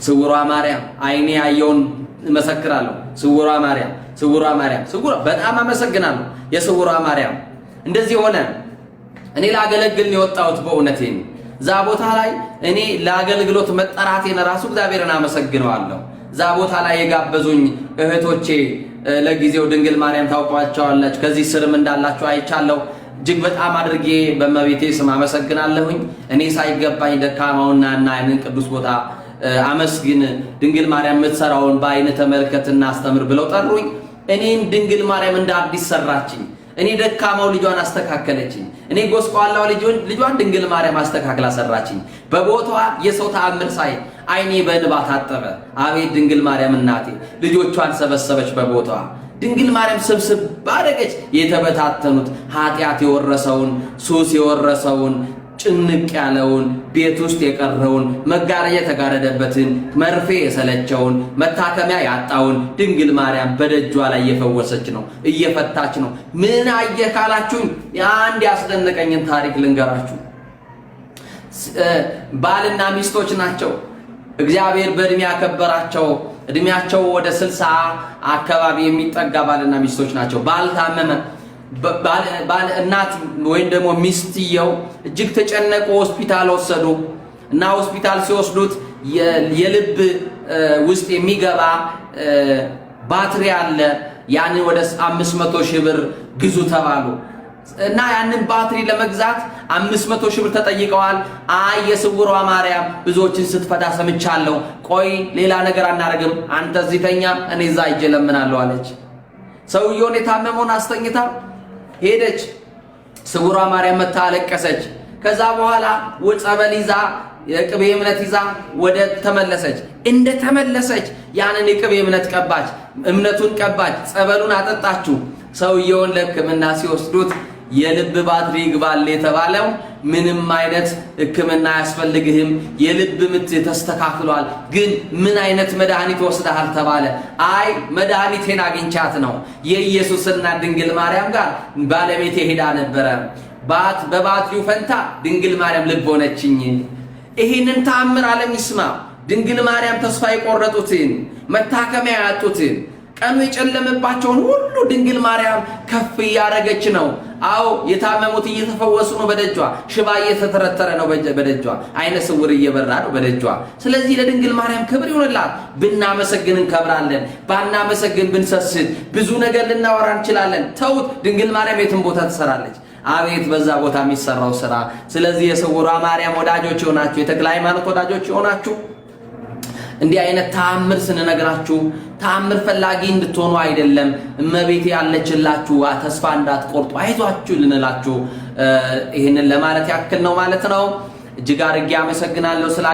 ስውሯ ማርያም አይኔ ያየውን እመሰክራለሁ። ስውሯ ማርያም፣ ስውሯ ማርያም፣ ስውሯ በጣም አመሰግናለሁ። የስውሯ ማርያም እንደዚህ ሆነ። እኔ ላገለግል ነው የወጣሁት። በእውነቴ እዛ ቦታ ላይ እኔ ለአገልግሎት መጠራቴን ራሱ እግዚአብሔርን አመሰግነዋለሁ። እዛ ቦታ ላይ የጋበዙኝ እህቶቼ ለጊዜው ድንግል ማርያም ታውቋቸዋለች። ከዚህ ስርም እንዳላችሁ አይቻለሁ። እጅግ በጣም አድርጌ በእመቤቴ ስም አመሰግናለሁኝ። እኔ ሳይገባኝ ደካማውና እና ያንን ቅዱስ ቦታ አመስግን፣ ድንግል ማርያም የምትሰራውን በአይን ተመልከትና አስተምር ብለው ጠሩኝ። እኔን ድንግል ማርያም እንደ አዲስ ሰራችኝ። እኔ ደካማው ልጇን አስተካከለችኝ። እኔ ጎስቋላው ልጇን ድንግል ማርያም አስተካክላ ሰራችኝ። በቦታዋ የሰው ተአምር ሳይ አይኔ በእንባ ታጠበ። አቤት ድንግል ማርያም እናቴ ልጆቿን ሰበሰበች በቦታዋ። ድንግል ማርያም ስብስብ ባደረገች። የተበታተኑት ኃጢአት የወረሰውን፣ ሱስ የወረሰውን፣ ጭንቅ ያለውን፣ ቤት ውስጥ የቀረውን፣ መጋረጃ የተጋረደበትን፣ መርፌ የሰለቸውን፣ መታከሚያ ያጣውን ድንግል ማርያም በደጇ ላይ እየፈወሰች ነው፣ እየፈታች ነው። ምን አየህ ካላችሁኝ አንድ ያስደነቀኝን ታሪክ ልንገራችሁ። ባልና ሚስቶች ናቸው። እግዚአብሔር በእድሜ ያከበራቸው፣ እድሜያቸው ወደ 60 አካባቢ የሚጠጋ ባልና ሚስቶች ናቸው። ባል ታመመ። እናት ወይም ደግሞ ሚስትየው እጅግ ተጨነቁ። ሆስፒታል ወሰዱ እና ሆስፒታል ሲወስዱት የልብ ውስጥ የሚገባ ባትሪ አለ። ያንን ወደ 500 ሺህ ብር ግዙ ተባሉ እና ያንን ባትሪ ለመግዛት 500 ሺህ ብር ተጠይቀዋል። አይ የስውሯ ማርያም ብዙዎችን ስትፈታ ሰምቻለሁ። ቆይ ሌላ ነገር አናደርግም፣ አንተ እዚህ ተኛ፣ እኔ እዛ ሂጄ እለምናለሁ አለች። ሰውየውን የታመመውን አስተኝታ ሄደች። ስውሯ ማርያም መታ አለቀሰች። ከዛ በኋላ ጸበል ይዛ የቅቤ እምነት ይዛ ወደ ተመለሰች። እንደ ተመለሰች ያንን የቅቤ እምነት ቀባች፣ እምነቱን ቀባች፣ ጸበሉን አጠጣችው። ሰውየውን ለሕክምና ሲወስዱት የልብ ባትሪ ይግባል የተባለው ምንም አይነት ሕክምና አያስፈልግህም፣ የልብ ምት ተስተካክሏል፣ ግን ምን አይነት መድኃኒት ወስደሃል ተባለ። አይ መድኃኒቴን አግኝቻት ነው፣ የኢየሱስና ድንግል ማርያም ጋር ባለቤቴ ሄዳ ነበረ። በባትሪው ፈንታ ድንግል ማርያም ልብ ሆነችኝ። ይህንን ተአምር ዓለም ይስማ። ድንግል ማርያም ተስፋ የቆረጡትን፣ መታከሚያ ያጡትን፣ ቀኑ የጨለመባቸውን ሁሉ ድንግል ማርያም ከፍ እያደረገች ነው። አዎ የታመሙት እየተፈወሱ ነው በደጇ። ሽባ እየተተረተረ ነው በደጇ። አይነ ስውር እየበራ ነው በደጇ። ስለዚህ ለድንግል ማርያም ክብር ይሁንላት። ብናመሰግን እንከብራለን። ባናመሰግን ብንሰስት ብዙ ነገር ልናወራ እንችላለን። ተውት። ድንግል ማርያም የትም ቦታ ትሰራለች። አቤት በዛ ቦታ የሚሰራው ስራ። ስለዚህ የስውሯ ማርያም ወዳጆች የሆናችሁ፣ የተክለ ሃይማኖት ወዳጆች የሆናችሁ፣ እንዲህ አይነት ተአምር ስንነግራችሁ ተአምር ፈላጊ እንድትሆኑ አይደለም። እመቤቴ ያለችላችሁ፣ ተስፋ እንዳትቆርጡ፣ አይዟችሁ ልንላችሁ ይህንን ለማለት ያክል ነው ማለት ነው። እጅግ አድርጌ አመሰግናለሁ ስለ